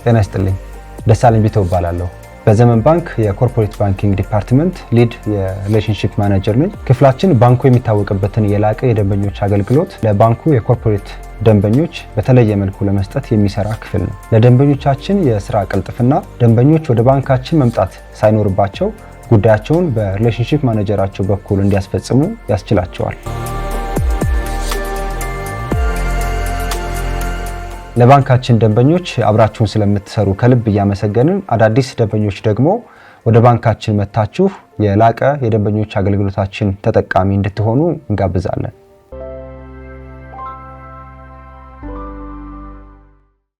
ጤና ይስጥልኝ። ደሳለኝ ቢተው እባላለሁ። በዘመን ባንክ የ corporate banking department lead የ relationship manager ነኝ። ክፍላችን ባንኩ የሚታወቅበትን የላቀ የደንበኞች አገልግሎት ለባንኩ የ corporate ደንበኞች በተለየ መልኩ ለመስጠት የሚሰራ ክፍል ነው። ለደንበኞቻችን የስራ ቅልጥፍና ደንበኞች ወደ ባንካችን መምጣት ሳይኖርባቸው ጉዳያቸውን በ relationship manager ኣቸው በኩል እንዲያስፈጽሙ ያስችላቸዋል። ለባንካችን ደንበኞች አብራችሁን ስለምትሰሩ ከልብ እያመሰገንን፣ አዳዲስ ደንበኞች ደግሞ ወደ ባንካችን መጥታችሁ የላቀ የደንበኞች አገልግሎታችን ተጠቃሚ እንድትሆኑ እንጋብዛለን።